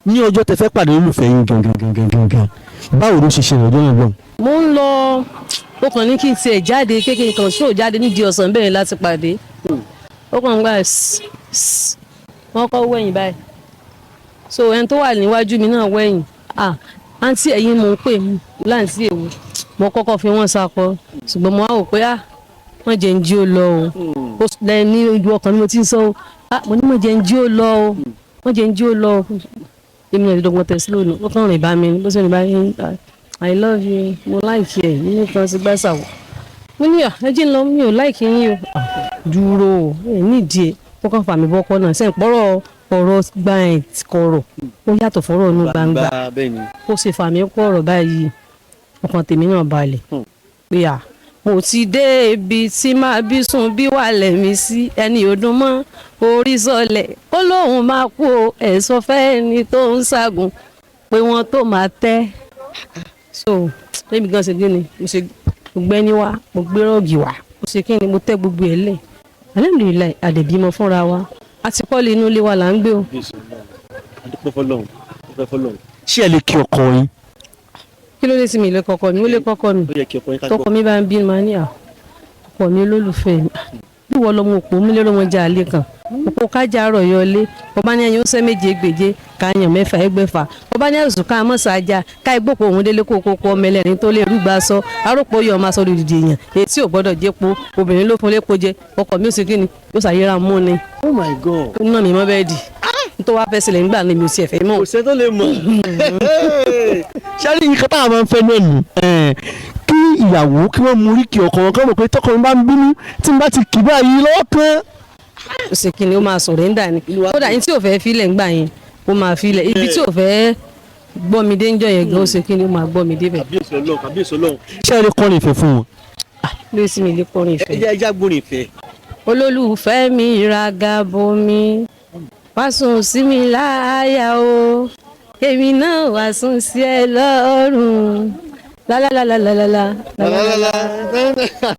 Ní ọjọ́ tẹ fẹ́ pàdé olólùfẹ́ yín gangan gangan gangan, báwo ló ṣe ṣẹlẹ̀ ọjọ́ náà lọ́hùn? Mo ń lọ, ó kàn ní kí n tiẹ̀ jáde kékeré kan ṣó jáde nídìí ọ̀sán bẹ́ẹ̀ láti pàdé. Ó kàn ń gbà wọ́n kọ́ wẹ̀yìn báyìí. So ẹni tó wà níwájú mi náà wẹ̀yìn. "Ah, àǹtí, ẹ̀yin mò ń pè." Mí láǹtí èwo? Mo kọ́kọ́ fi wọ́n sakọ, ṣùgbọ́n mo wá wò pé, ah, wọ́n jẹ́ ń jí ó lọ o. Ó lẹ́yìn ní ojú ọkàn mi mo ti ń sọ o. Ah, mo ní mo jẹ́ ń jí ó lọ o, wọ́n jẹ́ ń jí ó lọ o. Èmi náà dídọ́gbọ́n tẹ̀ sí lónìí. Ó kàn rìn bá mi, bó ṣe rìn bá mi, "I love you, mo like ẹ," nínú kan sí gbàsà wò. Mo ní, "À, ẹ jí ń lọ, mi ò like yín o." "Ah, dúró o, ẹ nídìí ẹ." Ó kàn fà mí bọ́kọ́ náà sẹ́yìn pọ́rọ̀ ọ̀rọ̀ gba ẹ̀ kọ̀rọ̀, ó yàtọ̀ fọ́rọ̀ inú gbangba. Bẹ́ẹ̀ ni. Ó sì fà mí kó ọ̀rọ̀ báyìí, ọkàn tèmi náà balẹ̀ pé à, mo ti dé ibi tí máa bí sùn bí wà lẹ́mí sí ẹni ọdún mọ́ orí sọlẹ̀, ó lóun máa kú o. Ẹ̀sọ́ fẹ́ ẹni tó ń ṣàgùn pé wọ́n tó máa tẹ́. So lẹ́mi gan ṣe kíni, mo ṣe gbẹ́ni wá, mo gbé rug wá, mo ṣe kíni, mo tẹ́ gbogbo ẹ̀ lẹ̀. Alhamdulillahi, àdẹ̀bímọ fúnra wa, àti kọ́lé, inú ilé wa là ń gbé o. Adúpẹ́ fọlọ́run, adúpẹ́ fọlọ́run. Ṣé ẹ lè kí ọkọ yín? Kí ló dé sí mi lè kọ́kọ́ mi? Ó lè kọ́kọ́ mi. Ó yẹ kí ọkọ yín ká gbọ́. Tọkọ mi bá ń bínú, máa ní, "À, ọkọ mi, olólùfẹ́ mi, bí wọ́n lọ́mọ òpó múlẹ́rọ̀ wọn jà lé kan òpó kájà rọ̀ yọlé. Ọba ní ẹyin ó sẹ́ méje gbèje káyàn mẹ́fà ẹgbẹ̀fà. Ọba ní ẹ̀sùn ká mọ́ sàájà ká igbópo òun délé kó kókó ọmọ ẹlẹ́rìn tó lè rúgba sọ arọ́pò yọ ọmọ aṣọ òdìdí èèyàn èyí tí ò gbọ́dọ̀ jẹ́po obìnrin ló fún lépo jẹ." Ọkọ mi ò sì kíni, yóò ṣàyẹ̀rà mú ni. Oh my God. Ó ná mi mọ́ bẹ́ẹ̀ dì tó wá fẹ́ sílẹ̀ nígbà náà, mi ò tiẹ̀ fẹ́ mọ̀. Kò sẹ́ tó lè mọ̀. Ṣé ní nǹkan táwọn máa ń fẹ́ náà nù, kí ìyàwó kí wọ́n mú oríkì ọkọ wọn, kí wọ́n mọ̀ pé tọkọ mi bá ń bínú, tí n bá ti kì báyìí lọ́wọ́ kan. Ó sì kí ni, ó máa surrender ni. Kódà ní tí ò fẹ́ filẹ̀ ńgbà yẹn, ó máa filẹ̀. Ibi tí ò fẹ́ gbọ́ mi dé ńjọ́ yẹn gan, ó ṣe kí ni, ó máa gbọ́ mi débẹ̀. Kàbíyèsí Ọlọ́run, kàbíyèsí Ọlọ́run. Ṣé ẹ lè kọrin ìfẹ́ fún wọn? Lórí sí mi lè kọrin ìfẹ́. Ẹ jẹ́ ẹjá gbórin ìfẹ́. Olólùfẹ́ mi, raga bomi wá sùn sí mi láyà o, èmi náà wá sùn sí ẹ lọ́rùn, lálálálálálá lálálálá.